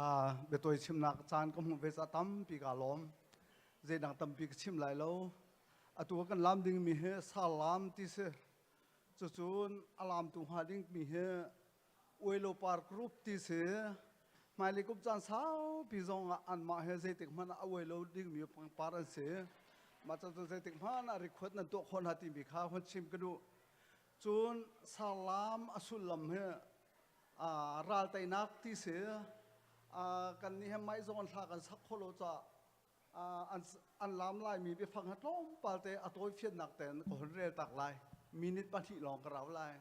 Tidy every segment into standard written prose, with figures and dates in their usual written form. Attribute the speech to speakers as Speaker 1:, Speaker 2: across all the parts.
Speaker 1: Biatawi chimnak caan ka hmuh ve ca tampi kaa lawm. Zeidang tampi ka chim lai lo. Atu kan lam dingmi hi Salam ti si. Cucun a lamtu hnga dingmi hi Uelo Par Group ti si. Hmailei kum caan saupi zong ah anmah he zeitik hmanh ah a uai lo dingmi pangpar an si. Mah cu zeitik hmanh ah rikhuat nan tuah khawh hna timi kha hun chim ka duh. Cun Salam a sullam hi ral teinak ti si. Kan nih he mai zong an hla kan sak khawh lo caah an lam laimi biafang ha tlawmpal te a tawi fiannak tein ka hun rel tak lai. Minute pahnih lawng ka rau lai.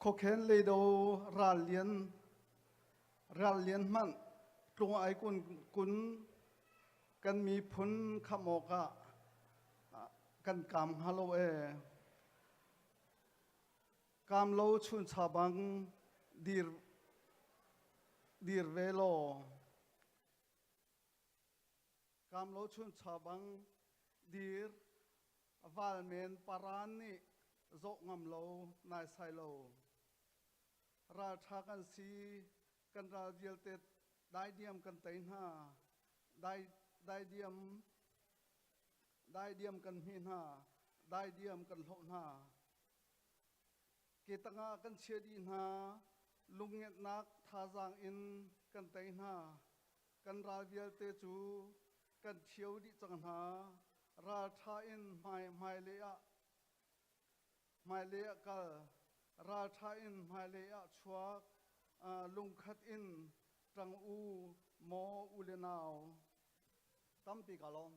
Speaker 1: Khuakhen leido ral lian ral lian hmanh tlung ai kun kun kan miphun khamh awkah kan kaam hnga lo ee. Kaam lo chuncha bang dir dir ve law Kaam lo chuncha bang dir valmen paran nih zoh ngam lo naisai lo. Ralṭha kan si, kan ral vialte daidiam kan tei hna. Dai, daidiam, daidiam kan hmih hna, daidiam kan hloh hna. Ke tangah kan chia dih hna, lungngetnak thazaang in kan tei hna. Kan ral vialte cu kan ṭhio dih cang hna. Ralṭha in hmai hmailei ah hmailei ah kal, ralṭha in hmailei ah chuak, lungkhat in ṭang u, maw u le nau. Tampi ka lawm.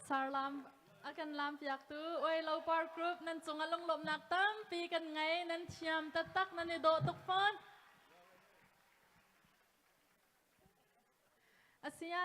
Speaker 2: Sarlam a kan lampiaktu Oi Lo Par Group nan cungah lunglawmhnak tampi kan ngei. Nan thiam taktak, nan i dawh tuk fawn. Asia.